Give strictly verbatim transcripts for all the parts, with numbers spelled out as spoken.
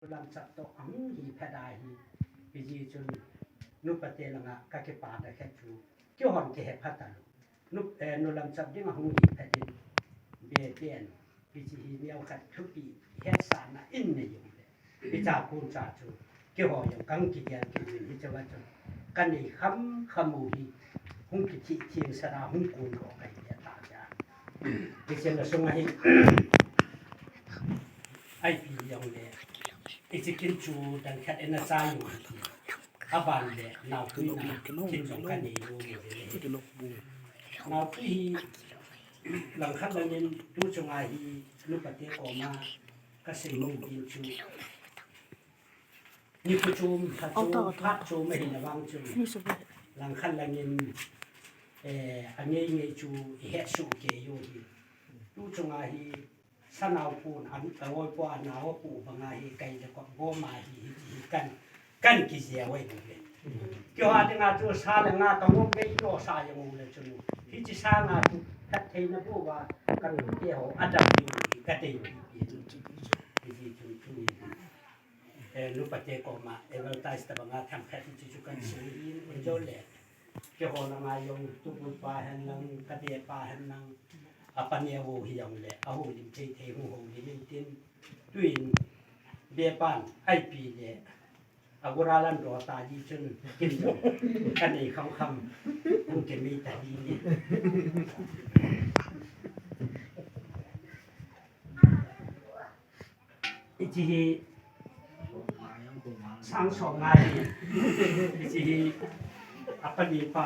Nulamchap toh ahung hi phat ahi. Hijeh chun nupate langa kakipana khat chu keihon kihe phat talou. Nu, eh, nulamchap dinga hung hi phat in, Bepen, hiche hi neokhat thupi hetsahna in nei jongle, hiche a kon cha chu keiho jong kahung kigel kit in, hiche a chu kanei kham kham u hi hung kithih theng sah a hung kon doh kahi le ta ja. Hiche la sunga hi Ipi jongle, hiche kin chu dang khat in achai u ahi. Aban le naotui na kin jong kanei nom u ahi. Naotui hi langkhat langin tu chunga hi nupate koma kasei nom kin chu, nikho chom, lha chom, phat chom ahina vang chun, langkhat langin, eh, angei ngei chu ihet soh kei u ahi. Tu chunga hi sanao pon, a, a oi po, anao apo banga hi kai le kop gom ahi, hi, hi kan, kan kijeu ahi bou ve. Keiho dinga chu sa le nga kangop ngei lou sa jong um le chun, hiche sanga chu phattheina bouva katute ho adam diu hi kadei u ahi. Hijeh chun tuni, eh, nupate koma advertise tabanga themkhat hiche chu kan sei in, ajo le. Keiho langa jong tupu pa hen lang, kade pa hen lang, apa neo hi jongle, ahoulim thei thei hung houlim in tin, tuin Bepan, Ipi le, agura lan do ta ji chun, kin jong kanei kham kham, hung kimei ta ji ni. Hiche hi sang som nga hi, hiche hi apa ni pa,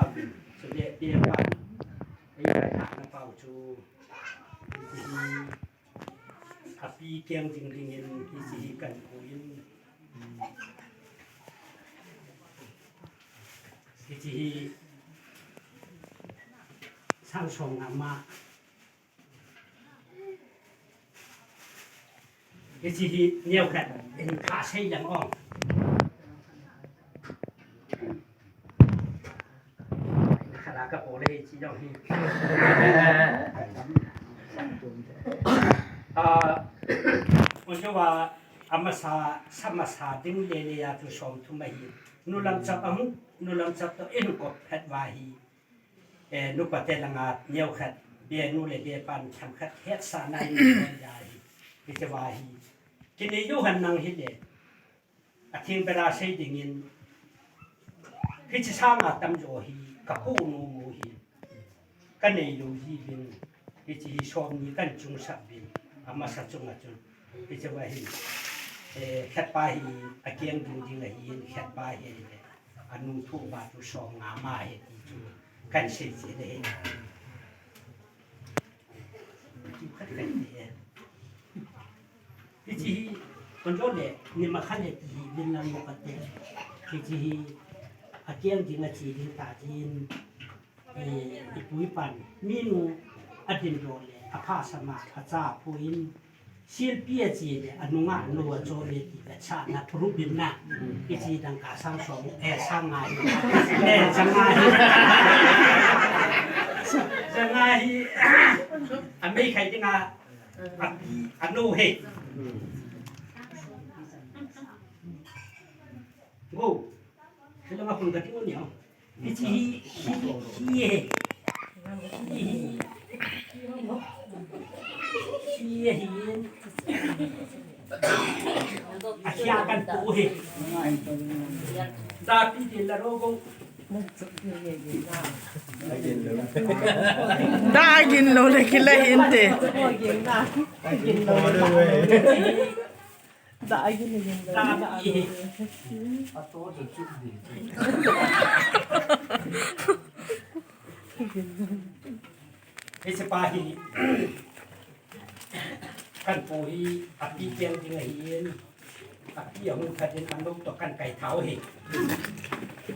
chule Bepan, ei kai ha na pau chu, hiche hi api keng ding dingin, hiche hi kan pu in, hiche hi sang som nga ma. Hiche hi neokhat in kasei lang o. Khat a kapo le hiche jong hi. Ah, ujua amasa, sa masa ding le le a chu som thum ahi. Nulamchap ahung, nulamchap toh in kop phat uva hi. Eh, nupate langa neokhat, Benu le Bepan themkhat hetsahna in nei ja hi. Hiche va hi. Kinei jou hen nang hile. Atheng bera sei dingin. Hiche sanga tamjo hi, kapu nu mu hi. Kanei lou ji uvin. Hiche hi som ni kan chungsah uvin. Amasa chunga chun. Hiche va hi, eh, khat pa hi akeng ding ding ahin, khat pa hi, eh, anu thu ba chu som nga ma hi ti chu kan sei che le hi. Chu khat kan ti e. Hiche hi, kon jo le, ni ma khat le ti hi, lin lang mo khat te. Hiche hi, akeng ding ache ding ta din. Eh, ipu ipan, minu adin doh le, apha sama, acha aphu in, silpi ache le, anunga anu acho le ti vetsahna, proof in na, hiche dangka sang som, eh, sang nga hi, eh, sang nga hi, sang nga hi, amei khai dinga, api, anu hi. Go. Kila ma kun kati mo niya. Hiche hi, hi, hi, hi. Hi, hi. Akia kan pu hi. Tapi de la rogo. Da gin lou le kila hinte. Da a gin a gin lo, da a lo. Hiche pa hi, kan pu hi, api keng ding ahin, api ahung khat in anu toh kan kai thau hi.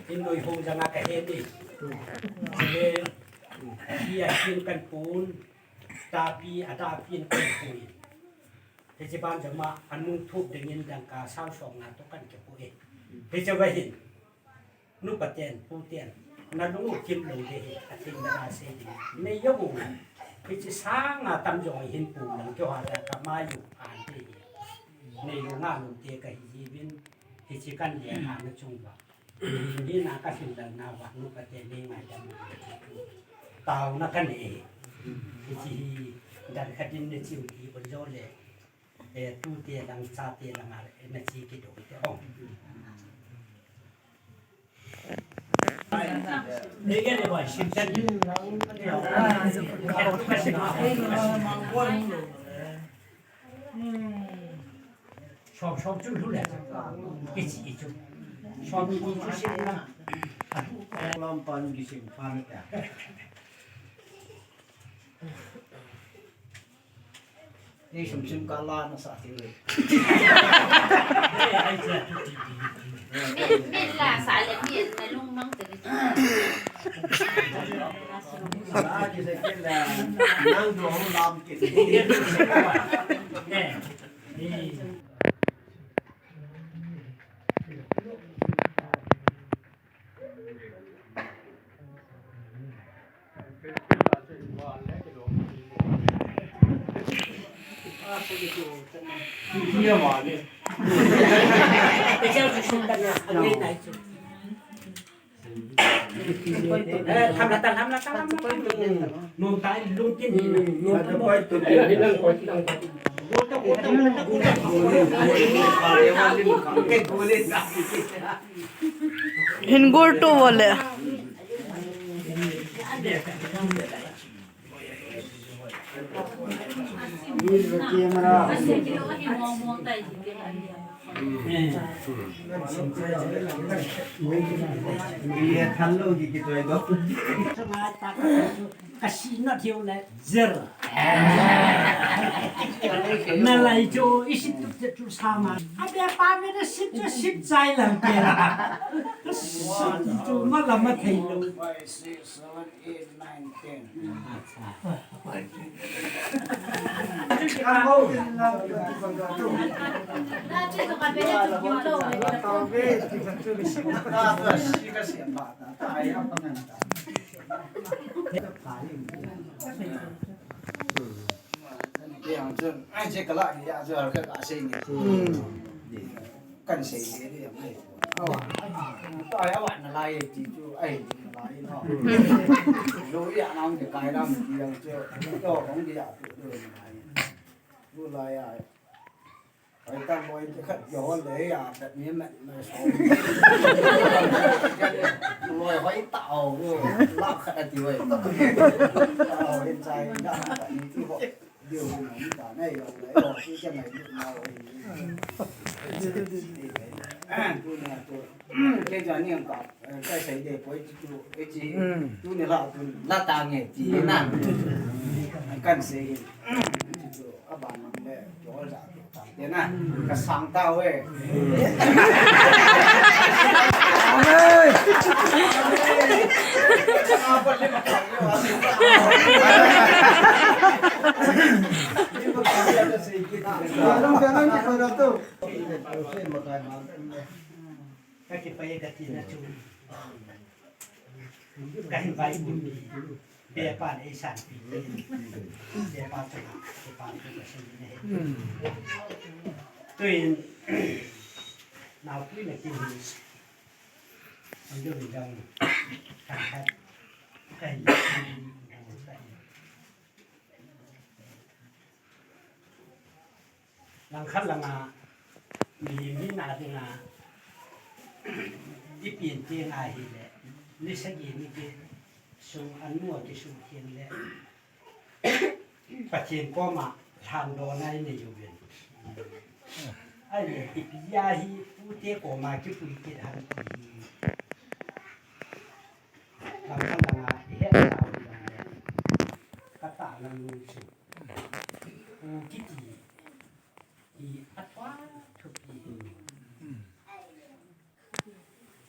In noi hung janga kahe ni. Chule, hi ahin kan pun, tapi, ada api in kan pui. Hiche ban jama anung thup dingin dangka sang som nga toh kan kipu e. Hiche va hin. Nupa ten, pu ten. Nalung u kim lou ding hi, atheng bera sei ding. Nei jong u. Hiche sang nga tamjo hin pu lang keiho dangka ma ju an ding hi. Nei lou nga lou te ka hi jivin, hichi kan le na na chung ba. Ni na ka hin lal na ba, nu ka te nei ngai dam. Tao na ka nei. Hichi hi dan ka din ne chiu ti bon jo le. E, tu te lang, cha te lang a, e, na chi ki do te ong. Som, som chu lu le. Ki chi chu. Som ni chu sin na. Lam pan ki sim pan ta. Ni sum sim ka la na sa ti le. Ni la sa le ni na lung mang te. Sa ki se ki la nang do lam ki. Hin gol to wale. Kasi na thiu le zero. Na lai chu i sit tu tu tu sama. A be pa me na sit tu sit chai lang ke. Sit tu ma la ma thei lo. Five, six, seven, eight, nine, ten. Kan sei le le mai. Awa. To ai awa na lai ti chu ai na lai no. Lo ya na ong ke kai lam ti yang chu. To ong ti ya tu do na lai. Tu lai ya. Ai ta loi ti khat yo le ya ta ni ma na so. Loi hoi ta o. La khat ti wai. Ta o in chai na ta ni ti ho. Ka kipah e ka tina chu. Ka hin vai bun ni. Pepa nei san pi. Pepa chu. Pepa chu ka sin ne. Tuin. Nau pui na kin. Ang dong dong. Kan kan. Kan. Langkhat langa, mihem hina dinga, i pin teng ahile, ni sagi ni get sung a nu a kisung teng le, Pathen koma lhandona i nei uvin. Ahile, ipi ahi, pute koma kipui kit ham ti hi. Langkhat langa, i het sa u le, ka tahlang nung chu. Pu kiti hi atua thupi hi.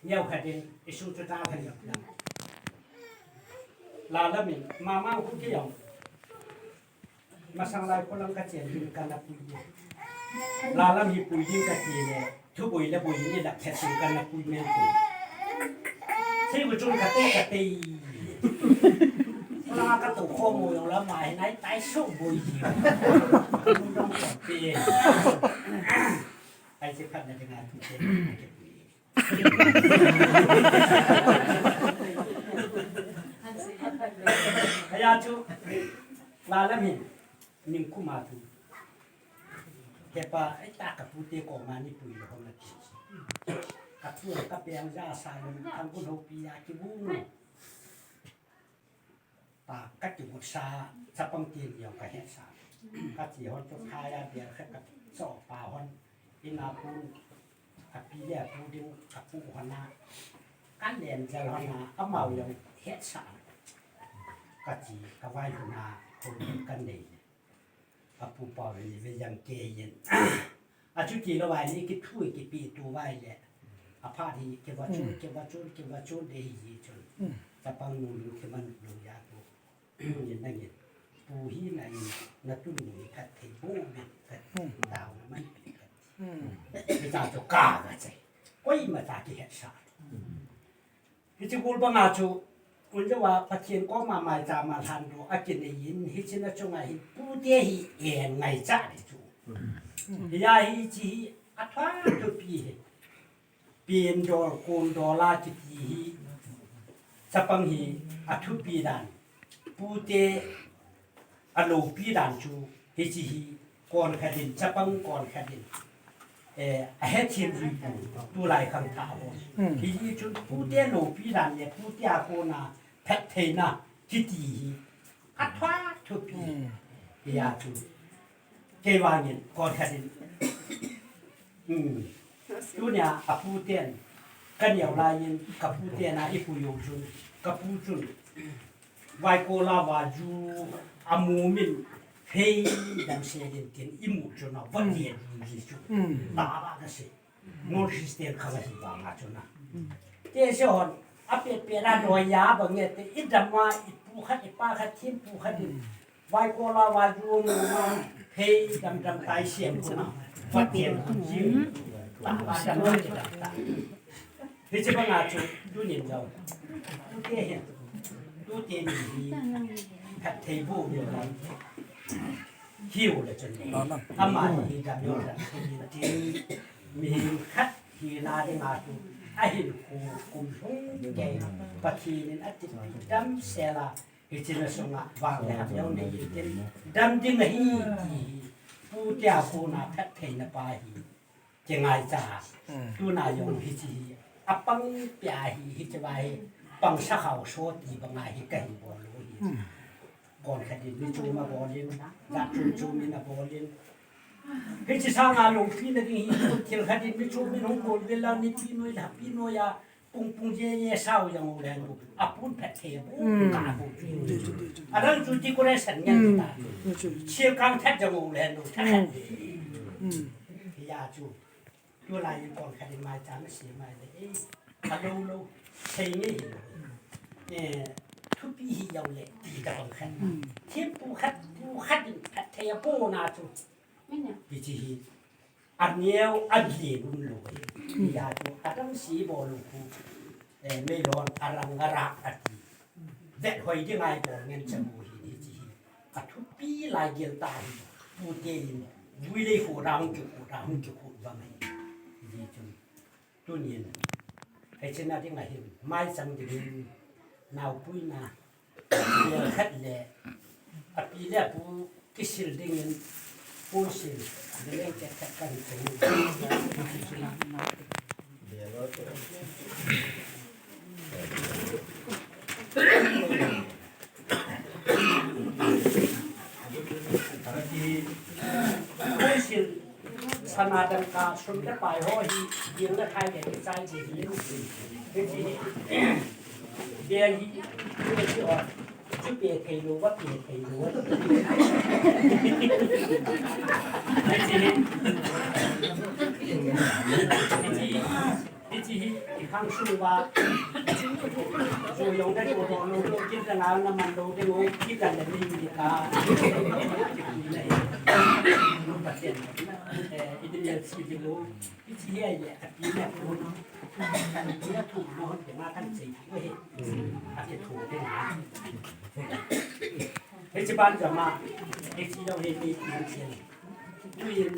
Neo khat in i sung chu ta khan lap lap. La lam in mama khu ki yong. Masang lai ko lang ka chen ding ka na pui. La lam hi pui ding ka ti le. Thu boi le boi ni la khet sung ka na pui men ko. Sei bu chung ka tei ka tei. Langa ka tou khom u jong la ma hi nai tai so boi ji. Ai che phat na dinga tu che. Aya chu la lam hin ning kuma tu. Hepa, ai ta ka pute koma ni pui lo hom na ti. Ka tu ka pe ang ja sa lo thang kun ho pi ya ki bu. Ta ka ti gu sa, chapang tin jong ka he sa. Ka ti hon to kha ya bia kha ka so pa hon. Ina pun, a pi le a pu ding, a pu hon a. Ka len jal hon a, amau jong he sa. Ka ti, ka vai hon a, hon kan nei. A pu pa ve ni ve jang ke yin. A chu ti lo vai ni ki thu ki pi tu vai le. A pha hi ki va chu, ki va chu, ki va chu de hi ji chu. Chapang nu lu ki man lu ya tu. Ni na ni. Pu hi na ni na tu ni ka thei bu me ka dau na mai pi ka. Ki ta chu ka ga che. Koi ma ta ki het sa. Hiche gol banga chu, unjou a Pathen koma maicham a lhan doh a kinei in, hiche na chunga hi pute hi en ngaicha ding chu. Hia hiche hi a tha thupi hi. Pen dol, kon dol a kiti hi, chapang hi a thupi dan. Pute a loupi dan chu hiche hi kon khat in, chapang kon khat in, eh, a hethem jui pu, tulai khangthah ho. Hiche chun pute loupi dan le pute a kona phattheina kiti hi a tha thupi. Hia chu kei vangin kon khat in. Tunia a puten, ka neo laiyin, ka puten a i pu jong chun, ka pu chun, vaikol a vaju a mu min, phei dam se din tin i mu chun a, va dia ju ji chu. Ta ba ka se. Non Christian kha la hi vanga chun a. Te se hon, a pe pe la do ya ba nge te, i dam a, i pu khat, i pa khat, thim pu khat din. Vaikol a vaju mu ma, phei dam dam tai siam kuna. Pathen ji. Ta ba dam ma ji dam ta. Hiche banga chu, tunin jong. Tute hin. Tute ni hi. Phatthei bu ni la. Hiu le chun ni. Ama hi dam yo dam ni ti. Mi khat hi na dinga chu. A hin khu kum lhung kei. Pathen in a ti dam sela. Hiche na sunga vang le ham jong nei in tin dam ding ahi ti hi. Pute a kona phattheina pa hi. Kingaicha. Tuna jong hiche hi. A pang pia hi, hiche va hi. Pang sa khao so ti banga hi ka hin bol u hi. Kon khat in mi chom a bol in. Jat chom chom in a bol in. Hiche sanga loupi na ding hi. Thil khat in mi chom in hung bol vel a ni pi noi la pi noi a. Pung pung je je sao jang u le nu. A pun phatthei a bu ka bu. A dang chu decoration ngen ta. Sil kang that jang u le nu. That. Ya chu. Tulai in kon khat in maicham a si mai le. Eh, a lo lo. Sei nge hi lo. Eh, thupi hi jong le. Ti da bang khat. Thim pu khat, pu khat in phatthei a bu na chu. Hiche hi. A neo, a lheh lum lou. Hia chu, a dang si bol lou khu. Eh, meilhon, a rang a rak a ti. Vet hoi ding ngai bol ngen cha bu hi, hiche hi. A thupi lai gel ta hi. Pute in, vui lei khu rang ki khu, rang ki khu bang hi. Hi chu. Tunin, hiche na ding ahin, maicham ding hin, naopuina, bel khat le, a pi le a pu kisil dingin, pu sil, bel khat khat kan cheng. Council sana dangka sum le pai ho hi, ding le khai le chai ji hi. Hi ji hi. Bel hi, hi ho. Chu pe thei lou, va pe thei lou. Hi ji hi. Hi ji hi. Hiche hi i khang sung uva, sung jong dei ko, ko lo lo, kin ka na na man lo dei lo, kin ka le ni ni ka. Eh, i din le si dei lo. Hiche hi a ye, a ti le ko. Kan ti na thu lo, de ma kan sei ko he. A ti thu de na. Hiche ban jama, hiche jong hi ti ti sei. Tuin,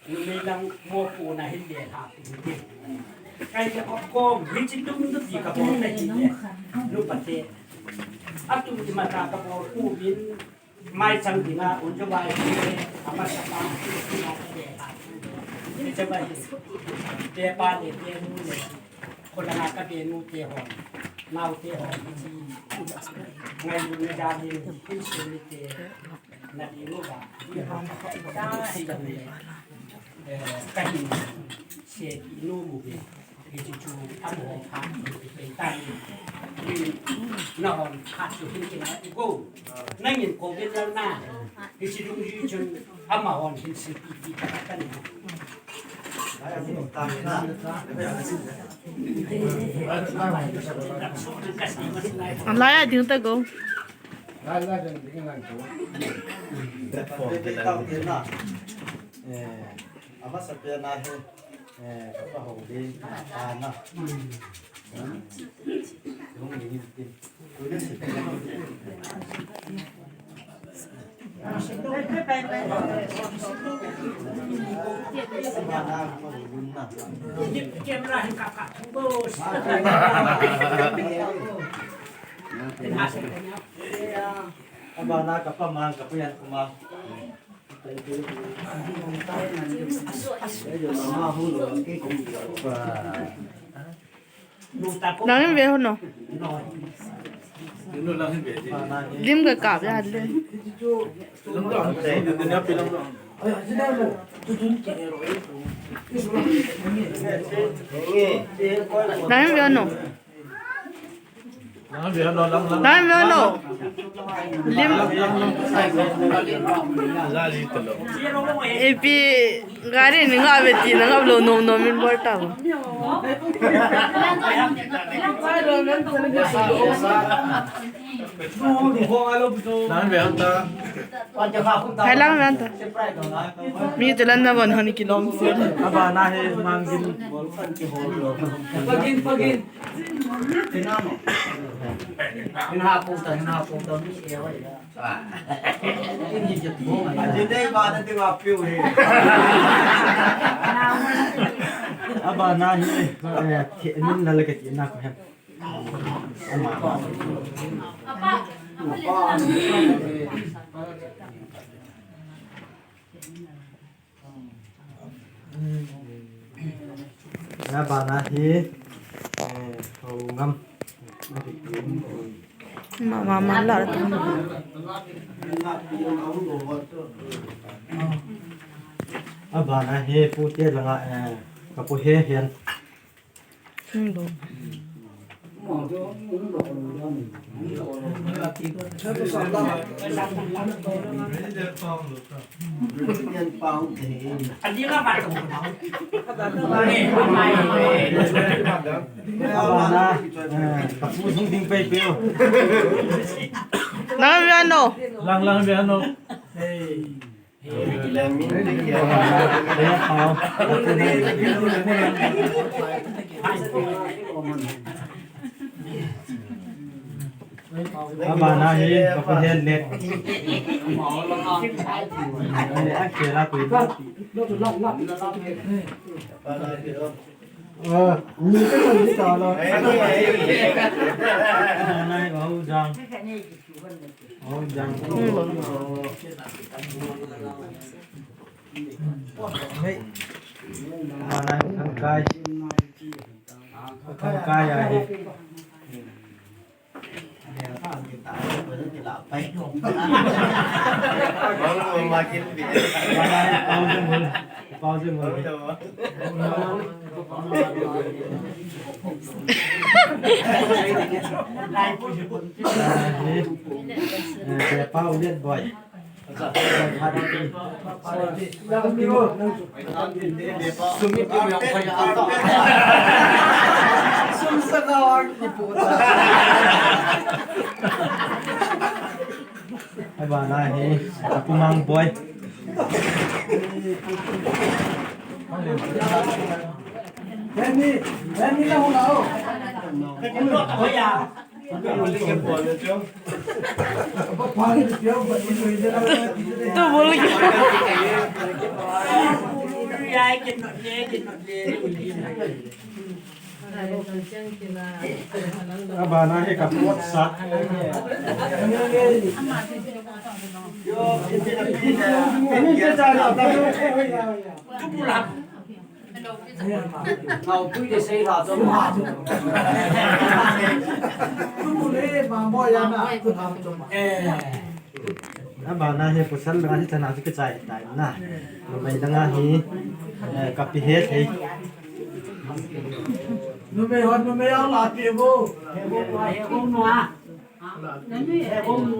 numei lang mopohna hin le lha tu te. Kai le kom, hiche tum tu ti ka bol na hi le. Nu pa te. Atu i mata ka bol ku min, mai chang dinga, un jo bai te, ama sa pa, hiche bai. Te pa le, te nu le. Ko la na ka be nu te hon. Nau te hon, hiche. Ngai lu ne da din, hiche ni te. Na di lu ba. Ka hin se ki nu mu be. Ki chu chu a mo pha ki pe ta ni. Na hon pha chu hin ki na go. Nangin ko be la na. Ki si dung ji chun ama hon hin se ki ki ta ta ni. Lai a ding ta go. Lai lai ding ding nang chu. Platform te lai. Eh, ama sa pe na he. Eh, ka pa ho de. Ah, na. Hmm. Hung ni hin tin. Abana kapa mang kapa yan kuma. Nang in ve ho no. Lim ka kap ya le. Nang in ve ho no. Nang ve no. Lim. Ipi gari ni nga ve ti na nga lo nom nom in bol ta. Nang ve ta. Hai lang ve ta. Mi jalan na bon hani kilom se. Abana he mangin. Pagin, pagin. Hin ha pu ta, hin ha pu ta, mi e wa ya. Ajin dei ba na ti wa piu he. Abana hi, eh, min la la ka ti na ko hem. Ama. Abana hi, eh, ho ngam. Ma, ma, ma, la. Abana hi, pu te langa, eh, ka pu he hian. Hmm, lo. Abana, eh, ka pu sung ding pei pei. Lang ve no. Lang, lang ve no. Hey. Abana hi, ka pu hian le. Ai, a ke la ku. Ah, ni ka ko ni ta lo. Abana hi, ka hu jang. Hei. Mana thangkai. Thangkai ahi. Mana pau jeng hol. Pau jeng hol. Eh, pau lian boy. Abana hi, Kapumang boy. Tu bol ke. Abana hi ka pot sa. Ngau pui le sei ha chom ha. Abana hi pasal langa hi chana chu kichai tai na. Numei langa hi, eh, ka pe he thei. Numei hon numei a la pe bo. He bo nu a. He bo nu.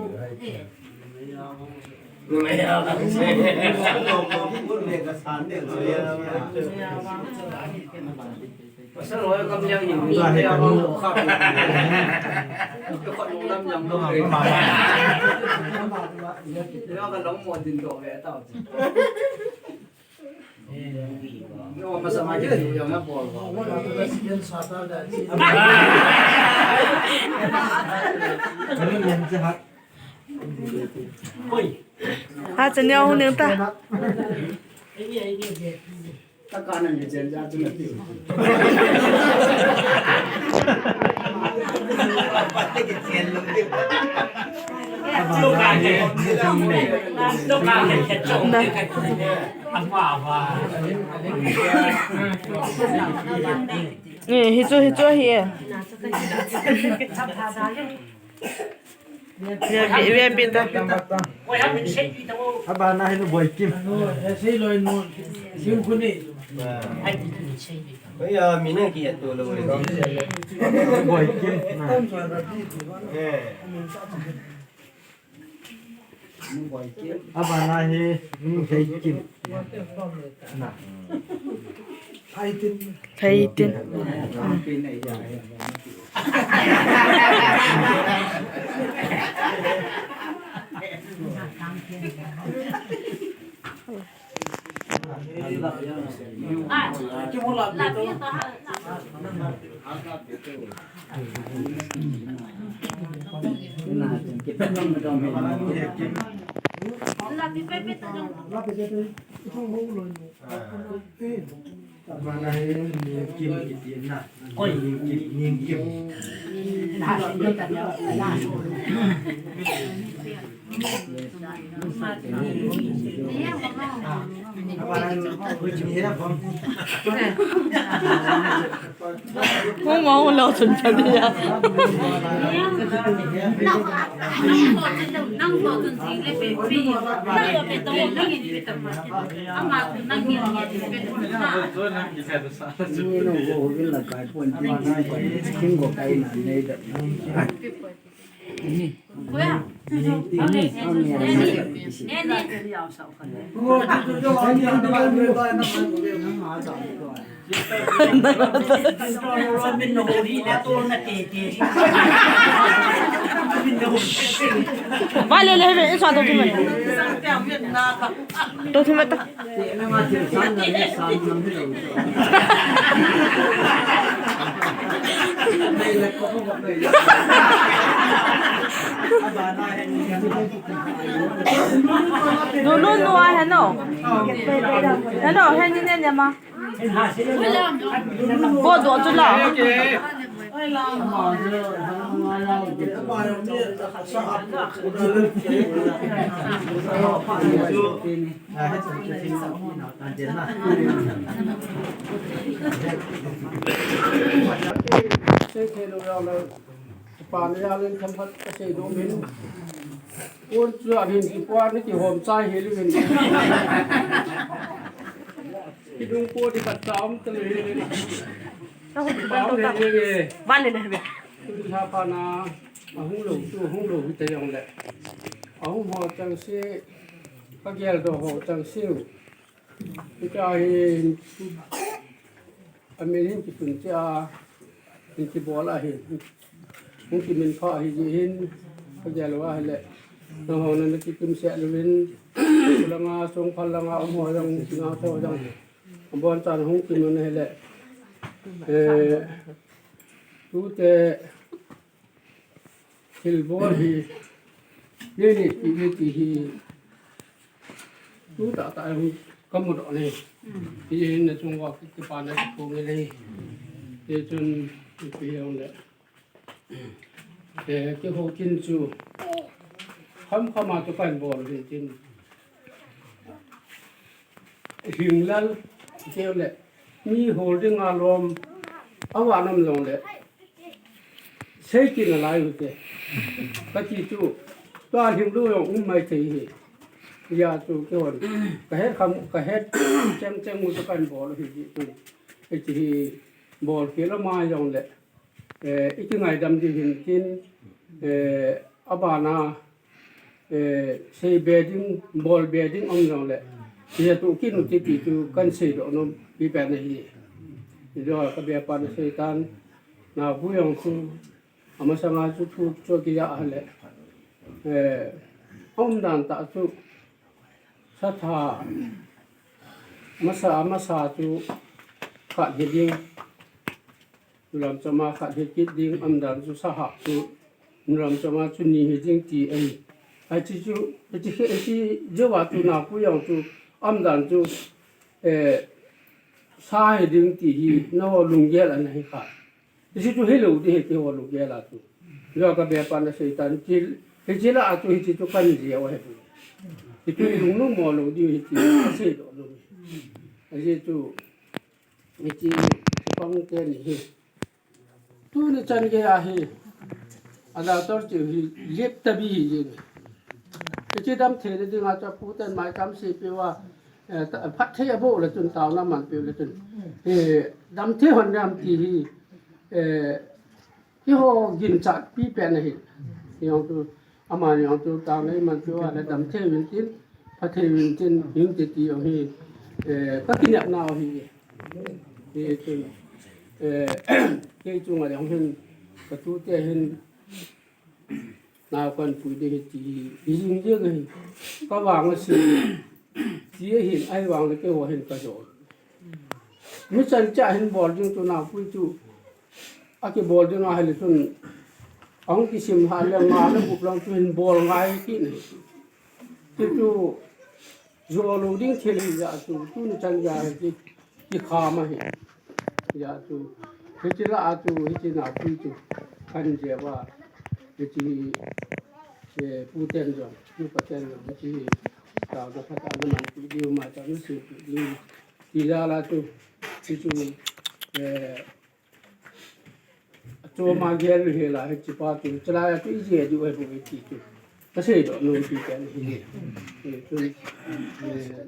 Ha, chani ahung ning ta. Da. Eh, hichu, hichu ahi e. Ve, ve, ve ta. Abana hi nu Boikim. Oi ya, mina ki ya to lo. Boikim. Eh. Abana hi nu Heikim. Na. Thaitin. Mana hi Ningkim kiti na. Oi. Ningkim, Ningkim. Hung ma hung lo chun pa dia. Vale, le, ve, sa to tu me. To tu me ta. No, no, no, I know. No, no, he ni ne ne ma. Bo do chu la. Pan ya len khan phat ka sei dom hin. Pon chu a hin ki pon ni ki hom chai hi lu hin. Ki dung po di khat cha um ta lu hin. Van le le be. Tu ha pa na. A hung lo, tu hung lo hi ta yong le. A hung ho chang se. Ka geldoh ho chang sing. Hitia hi amin hin kitun tia hin kibol ahi. Hung kimin pha ahi jeh hin ka gel uva ahile. Nangho na na kikim seh louvin. Langa sung phal langa um ho jong kinga tho jong. Abonchan hung kimin ahile. Eh, tute Thilbol hi, nei nei ti, nei ti hi, tu tah tah hi kamu doh nei. Hi hin na chung uva ki, kipana kiphong nei. Hichun, ipi hile. Eh, kihou kin chu. Kham kham a chu kahin bol hin tin. Hinglal, keu le. Mi hol ding a lom, avan um jong le. Sei kit nalai u te. Kati chu, tua hing lu jong um mai thei hi. Hijeh chun keihon. Ka het kham, ka het cheng cheng u chu kahin bol u hi jeh chun. Hiche hi bol khel a mai jong le. Eh, i kingaidam diu hin tin, eh, abana, eh, sei be ding, bol be ding um jong le. Hijeh chun kin u ti ti chu kahin seidoh nom pi pen ahi. Hijeh a ka be pan asei tan. Naopu jong chu, Amasanga chu thu chu kijah ahile. Eh, aumdan tah chu satha masa, masa chu khat hi ding. Nulam chama khat hi kit ding, aumdan chu sahap chu. Nulam chama chu ni hi ding ti ahi. Hiche chu, hiche, hiche jeh uva chu naopu jong chu aumdan chu, eh, sa hi ding ti hi nao lunggel ana hi kha. Hiche chu hilou ding hi kihou lunggel a chu. Jeh a ka be pan asei tan, hiche, hiche lah a chu hiche chu kahin jeh u ahi. Hiche chu ilungnom mo lou ding hiche asei doh lou. Ajeh chu, hiche, hiche pang teni hi. Tuni chan gei a hi. A doctor chu hi lep tabi hi jeng. Hiche damtheina dinga chu apu ten mai tam sei peh uva, eh, ta, phatthei aboh le chun taona man peh le chun. Eh, damthei hon dam ti hi, eh, kihou ginchat pi pen ahi. Jong chu, amani jong chu taona iman peh uva le damthei uvin tin, phatthei uvin tin, hing ti ti jong hi, eh, ka kinepna u ahi. Hichun, eh, kei chunga jong hin, ka tute hin, nao kahin pui ding ahi ti hi, hi jing jing ahi. Ka vang asei, ti ahin, ahivang le keiho hin ka jo. Mi chan cha hin bol ding chu naopui chu, akibol ding ahile chun, ahung kisim lhah le nga le gup lang chu hin bol ngai kit in. Ti chu, jo lou ding thil hijeh chun, tuni chan gei a hi, kikham ahi. Hijeh chun, hiche lah a chu, hiche naopui chu, kahin jeh uva, hiche, eh, pu ten jong, nupa ten jong, hiche, taona phatah a na manpeh diu, maicham na sempeh diu, ti jal a chu, hichu, eh, Achom a gel u hel a hiche pa chu, chalai a chu ijeh diu ahi bou ti chu. Ka seidoh nom pi pen ahi. Hichun, eh,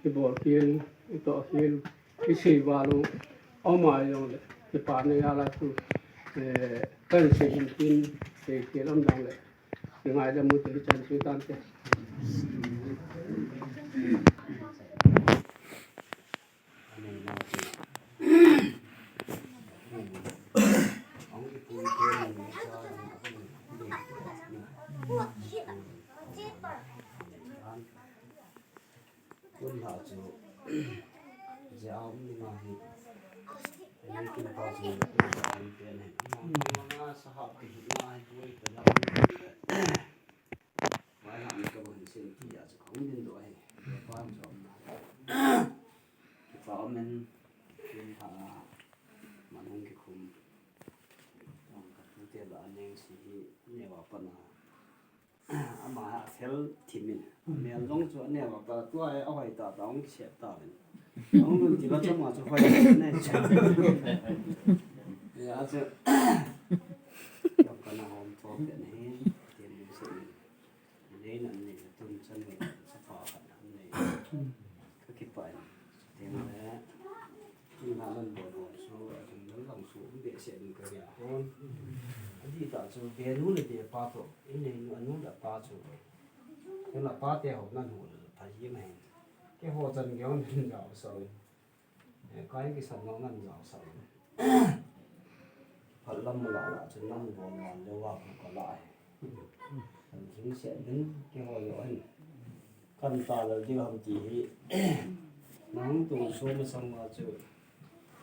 ibol khel, itoh khel, isei val u, aum a jong le, kipana jal a chu, eh, kahin sei hin tin, sei khel aum jong le, kingaidam u te hichan chu tante. Tun lha chu, jeh a um ding ahi. Ani kin pa chu, kin pen ahi. Ama, ama nga sahap ki hi nga ahi, boi pe la. Mai lam ka bun sin ti a chu, ka um din doh ahi. Pa chu um na. Kipa um in, kin pa, manung kikhum. Ka tute la neng si hi, neo a pat na. Ama a fel thim in. Mel jong chu aneo a pat tua a hoi tah tah hung kisep tauvin. Hung dun ti la chama chu hoi ne. Ya chu. Ka na hom tho pe ne. Tin se. Nei nan nei tun chan nei sa pa ka nan nei. Ka kipah in. Tin le. Tun ha nan bol bol chu, a tun dang dang chu, um behseh ding ka ria hon. A di ta chu, be nu le be pa toh, in nei nu, a nu le pa chu. Nula pate ho nan ho le pha ji mai. Keiho chan keiho nan jao sao. Eh, kai kisan nong nan jao sao. Phat lam la la chu nan bol nan le wa ka la. Kan jing se din keiho yo an. Kan ta lal ding ham ti hi. Nang tu so ma sang ma chu.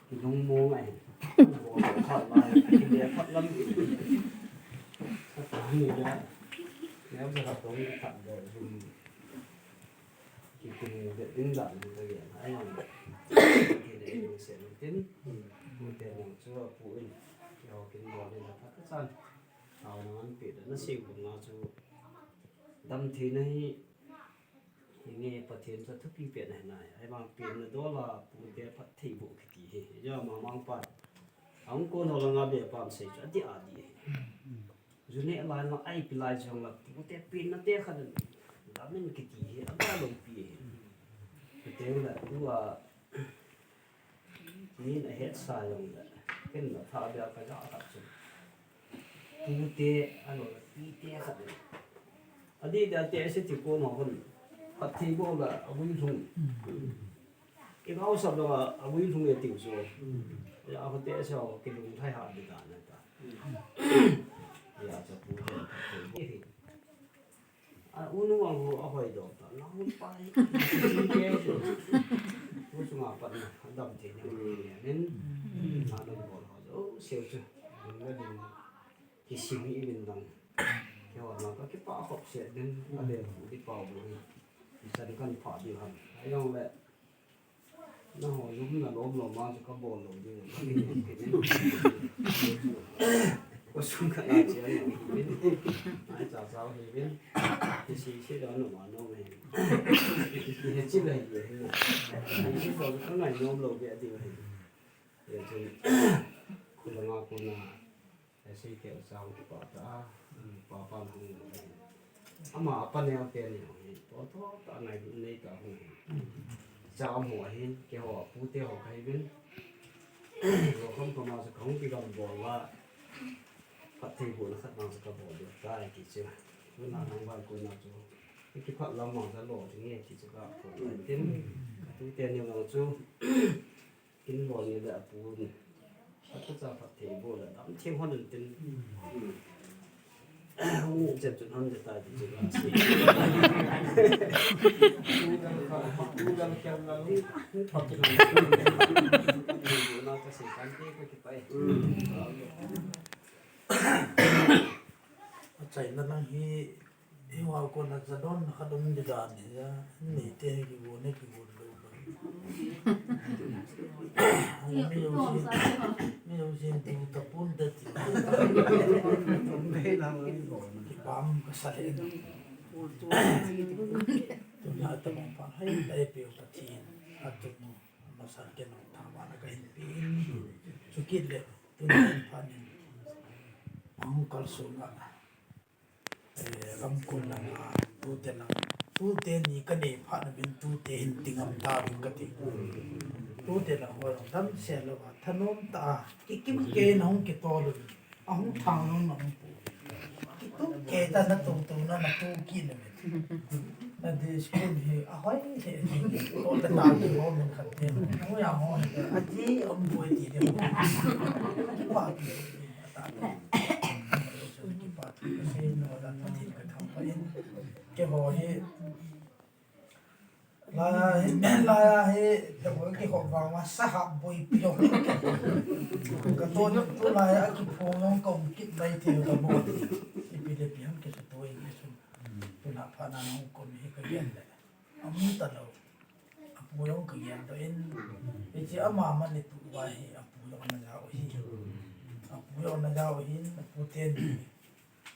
Kilung mong ai. Bol khat la. Kile phat lam. Sa ta ni la. Neo sa ka tong khat do. Kikum bet ding dan ta ge. Ai nang. Kile se tin. Mu te nang chu pu in. Yo kin bol ni la phat chan. Tao nang an pe da na se kum na chu. Dam thei na hi. Hinge Pathen chu thupi pen ahi nai. Ahivang penna dol a pute phattheiboh kiti hi. Hijeh a Mangmangpan. Ahung kon ho langa be pan sei chu adih adih hi. Ju neh lai la a ipi lai jong la pute penna te khat dam in kiti hi. Aga lou pi hi. Kiti la tu a Min ahet sa jong le, ken la tha bia ka ja khat chu. Tute, ano, tite khat le. Adih dia te se ti ko ma hon. Phattheiboh la, avui lhung. Kei gao sap la, avui lhung e tiu chu. Ya, ko te se ho, kilung thai ha di dan ta. Ya, cha pu te, phattheiboh. A, unu ang ho a hoi do ta. Nang pa hi. Ko sunga pat na, a dam thei na. Min. A dam bol ho. O, sel chu. Ding la ding. Kising hi min dang. Keiho na ka kipa khop se din. A le di pau bo hi. Isan kan pha di ham. Ayong le. Nangho lum na lom lom a chu ka bol lou ding. Ka sung khat a chia nang hi vin. Ai cha cha hi vin. Hi si si da no ma no me. Hi chi lai hi. Hi si ko ka ngai nom lou be a ding hi. Ye chu. Ku la nga ku na. Asei keu chang kipa ta, um, pa pa hung lo ahin. Ama apa neo te ni hung hin, to to ta ngai du nei ta hung hin. Cha amu ahin, keiho apu te ho kahi vin. Lo kham kham a sa kahung kigam bol la. Phattheibohna khat nang sa kabol ding tai ti chu. Tuna nang vai kona chu. Kiphat lam mang sa lo ding e ti chu ka phone tin. Ka tu te ni mang chu. Kin bol ni le apu ni. Ata cha phattheiboh le dam theng hon in tin. Hung chet chun hon jeta ti chu la si. Tu dam kha, tu dam kha la lu. Phatthei na ka se kan te ka kipai. Achaina nang hi Eiho a kona jadon khat um di dan hi ja, neite hi kigon, kigon lou lou. Mi jousen, mi jousen tu tapon te ti. Kipah kasa le. Tuna tabang pan hai tai pe u Pathen. Atu nu masal ke no thaman a kahin pe in. Chukit le tuna pan in. Ang kalsona. Eh, lamkol langa, tute lang, tute ni kanei phat uvin tute hin ti ngam tauvin kati. Tute lang ho jong damsel louva, thanom tah a, kikim kei in ahung kitol uvin, ahung thang jong ahung pu. Kitu kei ta na tu tu na na tu kit uvin. Na di school hi ahoi he, kol ta ta ki ho min khat te, ahoi a ho he, ati um boi ti de. Kipa ki, ata. Kipa thu kasei nom la Pathen kathangvah in. Keiho hi. Laiya hi, laiya hi, keiho kihou vang uva sahap boipi jong. Kato jong tulaiya kiphong jong kaum kit mai thei kamo. Ipi le ipi ham kisuto in kisun. Tuna phat na hung kon hi kagel le. Amu talou. Apu jong kagel doh in. Hiche ama man itup uva hi, apu jong ana jao hi. Apu jong ana jao hin, apu ten hi.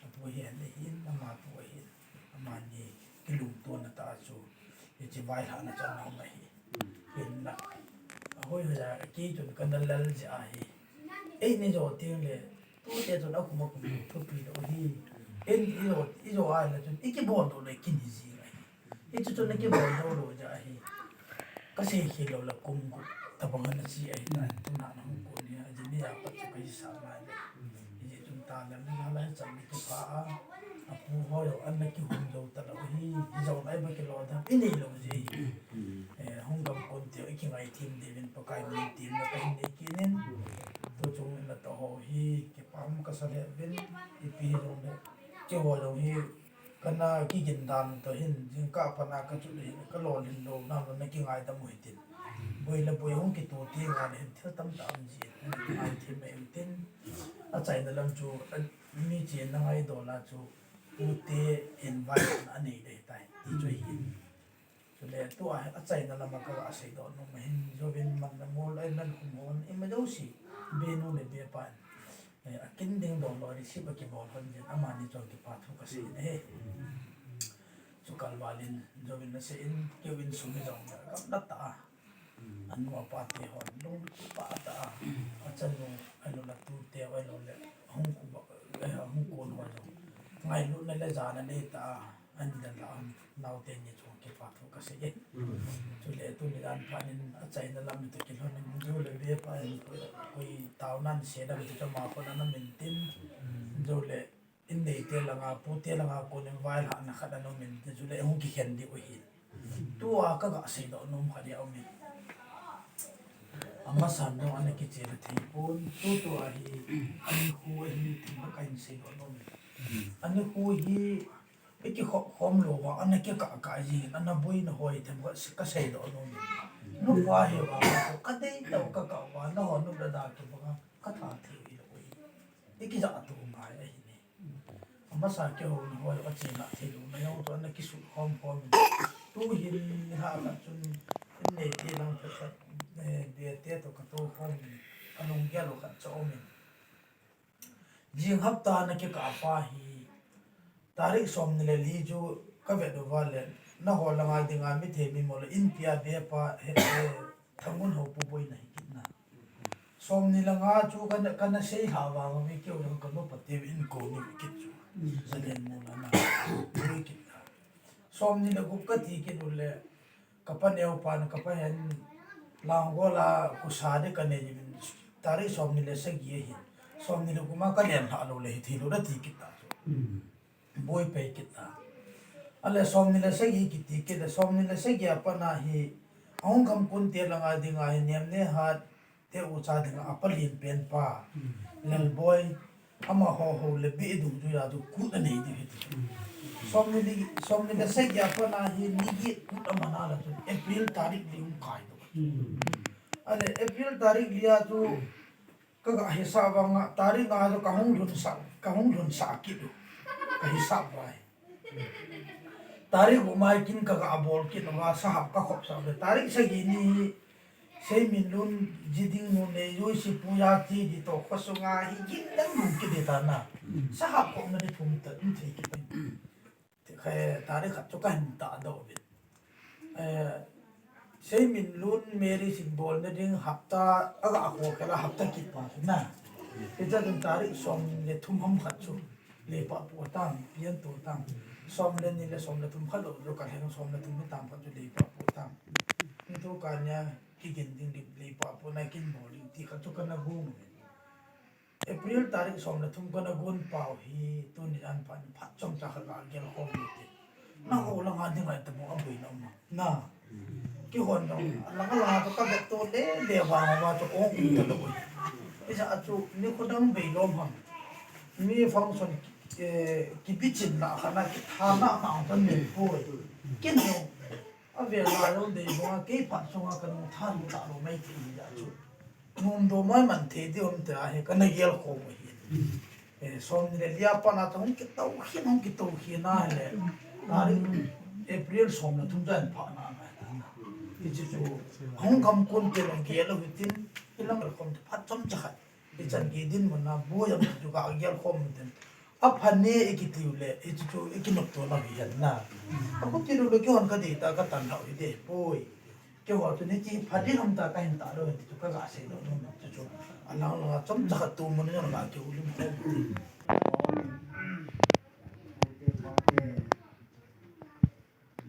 Apu hi ana hin, ama pu ahin. Amani kilungtona tah chu. Hiche vailhahna chan a um ahi. Hinla. Ahoi hoi a, kei chun kana lal jeh ahi. Eini jo teng le, tute chun akum akum thupi lou hi. Eini jo, ijo ahile chun, ikibol doh le kin hi jing ahi. Hichu chun na kibol lou lou jeh ahi. Kasei khel lou le kum gup tabang ana che ahi tai. Tuna na hung kon hi, ajeh ni a pat chu kahisah ngai le. Hijeh chun ta le, na la chan ni kipah a. apu ho jong ana kihung jou talou hi, hijong lai ba kilou dam inei lou ji. Eh, hung gam kon teu ikingai them diuvin Pakai min temna kahin nei kit in. Tu chung in natoh ho hi kipah kasa lheh uvin, ipi hijongle keiho jong hi kana kigin dan toh hin, jingkah a pat a kachot le hin, kalolhin lou nam lou na kingaidam u hitin. Boi le boi hung kito teng le hin thil tamtah um jin, ana kingai them u hitin. Achaina lam chu, a, mi chena ngaidol a chu, pute invite na anei le tai, ti chu ahi. Chule tua hi achaina lam a kaga seidoh nom ahin, jouvin man le mol, ei, man khum hon, ima jouse, benu le bepa in, eh, akin ding doh lou, receive akibol hon jin, amani chun kipa thu kasei in ahi. Chu kalval in, jouvin asei in, keiho insung hi jong gamla tah a, anu apa te hon lungput tah a, achanu, ahilou le atute, ahilou le ahung kon ho jong ngailutna le jana nei tah a, ahin dan la, naote ni chun kipa thu kasei e. Chule tuni dan phat in achaina lam toh kilhon in, ju le bepa in koi, koi taona in sei dam ti chu ama khut a ana um intin, ju le in neite langa, pute langa kon in vailhahna khat ana um intin, chule hung kikhen diu ahin. Tua kaga seidoh nom khat hi aum in. Amasan jong ana kichena thei pon, tutua hi, anikho ahi, themkhat kahin seidoh nom in. Anikho hi, ikikhop khom lou vang, ana kikah kah jin, ana boina hoi themkhat kaseidoh nom in. Nupa hi vang, kadei tah u kakah uva, nahon nop le da kibanga, katha thei u hilou ahi. Ikijah tou ngai ahi ne. Amasa keiho nahoi, achena thei lou, nahoi chu ana kisut khom khom in. Tu hin nilhah khat chun, in neite lang khat, eh, bete toh katou khom in, alunggel u khat chu aum in. Jing hapta ana kikah pa hi, tarik somni le li chu kavet uva le, nahol langa dinga mithei mimol le, inpi a bepa he, he, Thangun Haopu boina hi kit na. Somni le nga chu kana, kana seilhah vang uve, keiho jong kanu pate in kou ni kit chu. Zalen mol ana boi kit na. Somni le gup kati kit u le, kapa neo pan, kapa hen, Langol a khusa ding kanei jin, tarik somni le sagi ahin. Somni le gup ma kalen lhah lou le hithei lou ding ati kit ta chu. Boi pai kit ta. Ale somni le sagi kiti kit le, somni le sagi a pat na hi, ahung gam kon te langa dinga hi, Nemnehat te ucha dinga apalen pen pa, Lalboi, amaho ho le beh dungjuia chu kut anei diu hiti. Somni le, somni le sagi a pat na hi, ni get kut aman a le chun April tarik li hung kai doh. Ale April tarik li a chu, kaga hisap vang a, tarik nga chu kahung lhunsah, kahung lhunsah kit u. Kahisap vai. Tarik gup mai kin kaga bol kit uva, sahap kakhop sah le. Tarik sagi ni hi, Seiminlun, Jidingnu, Neijoi, Sipuia, ti di toh khosunga hi gin dang lhung kit di ta na. Sahap khopna di thum ta, um thei kit. Ti kha, tarik khat chu kahin tahdoh uvin. Eh, Seiminlun Mary Singh bolna ding hapta, aga kho khela hapta kit pa chu na. Hicha chun tarik som le thum ham khat chu. Leipahpu a tang, pianto tang. Som le ni le som le thum khat lou, lou kalheng som le thum hi tam khat chu Leipahpu a tang. Nitu kania kigin ding di Leipahpu na kin bol ding ti khat chu kana gung. April tarik som le thum kana gon pau hi tuni dan phat, phat chomcha khat ga gel khom u hite. Nangho langa dinga tabang aboina um am? Na. Keihon jong, alanga langa toh kavet to le, le vang vang toh ong um talou. Hijeh a chu, nikho dang beilom ham. Mi function, eh, kibichin na khat na, kitha na na toh nei poi. Ken jong, avel a jong dei banga, kei phat sunga kanung tha lou talou mai ti hijeh a chu. Nom do mai man thei di um tia hi kana gel khom u ahi. Eh, somni le li a pat na chu hung kitou khin, hung kitou khin a le. Tarik April som le thum chan phat na na. Hichu chu hung gam kon te long gel u hitin, hilang khom te phat chomcha khat. Hichan gei dinmun a boi am chu ka gel khom u tin. Apha ne ikiti u le, hichu chu ikinopto na hi hen na. Akhuti lou le keihon kadei ta katan lhau hi de poi. Keiho chu hiche pha ding ham tia kahin tahdoh in ti chu kaga seidoh nom chu chu. Alang langa chomcha khat tu mun jong ga keu lim khom.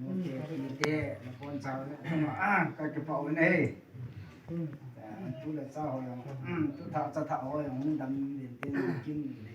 Te, te, napon chau le, ah, kakipah u ahi. Tu le cha ho jong, tu thah cha thah ho jong, dam din tin kin le.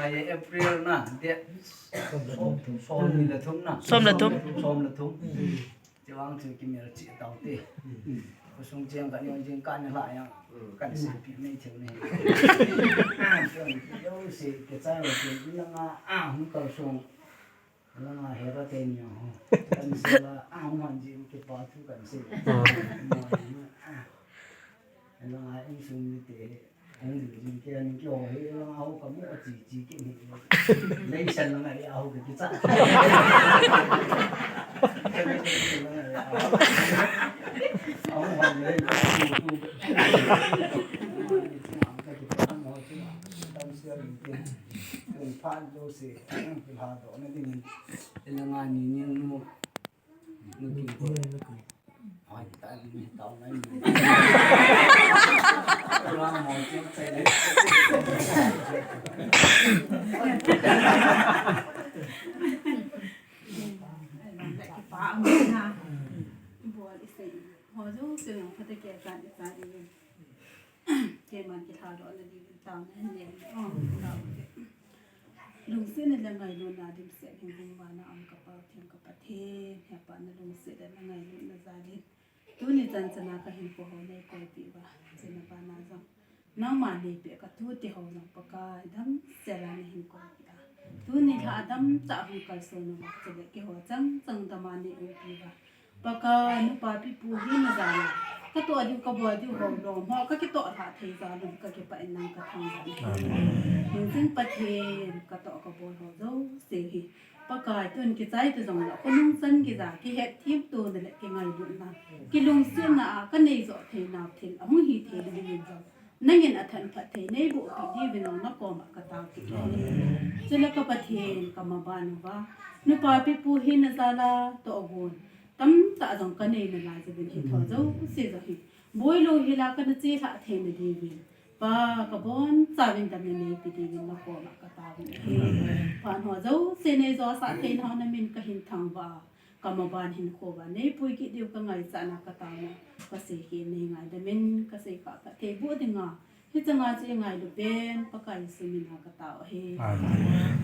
January, April na, date som le thum na. Som le thum. Som le thum. Chevang chu kimel chi tau te. Khosung cheng ka ni jing ka ni la yang. Kan se pi nei theu nei. Yo se ke chai lo ke ni nga a hung kal sung. Langa hera te ni ho. Kan se la a hung han jing ke pa thu kan se. Langa insung ni te. Hung jing ke ni ke ho he langa ho ka mu a chi chi ke ni. Lei san langa ya ho ke ki cha. Aho han le ka tu tu. Kan se ni te. Kan pa lo se. Ki ha do na ding. Ina nga ni ni nu. Nu ki ko. Ai, ta ni, ta na ni. Ra mo che che le. Ki pa ang na. Bol i sei. Ho jo se yang pha te ke ta ni ta ni. Keiman kitha doh na diuvin taona hin nei. Lungsetna le ngailutna dimset hin hung vana um ka Pathen, ka Pathen, hepa na lungset le na ngailutna jal in tuni chan chana ka hinkho ho nei koipeh uva, chena vana jong nangma nei peh ka tute ho jong Pakai damsel a na hin koipeh a, tuni lha damtah hung kalson uva, chule keiho chang chang dama nei umpi uva, Pakai, nupa pipu hina jal a katoh diu kabol diu ho lom ho kakitoh lhah thei jal un kakipah in nang kathangvah in. Hingjing Pathen, katoh kabol ho jouse hi Pakai, tun kichai ta jongle khonung chan kija kihetthem tona le kingailutna, kilungsetna a kanei joh thei nau thil ahung hi thei ding in jong nangin athan phatthei neiboh peh diuvin jong nakoma katao kit e. Chule ka Pathen, kamaban uva nupa pipu hina jal a tohgon tamtah jong kanei nalai jouvin, hitho jouse jong hi boilou hila kana chelhah thei na diuvin, Pa, kabonchauvin damna neipe diuvin nakoma kataovin ahi. Phat ho jouse neijosah theina ho namin kahin thangvah a, kamaban hinkho uva neipui kit diu kangaichatna kataona, kasei hi neingaidam in, kasei khah khat thei boh dinga, hichanga chu ingailu pen Pakai Jesu mina katao ahi. Amen.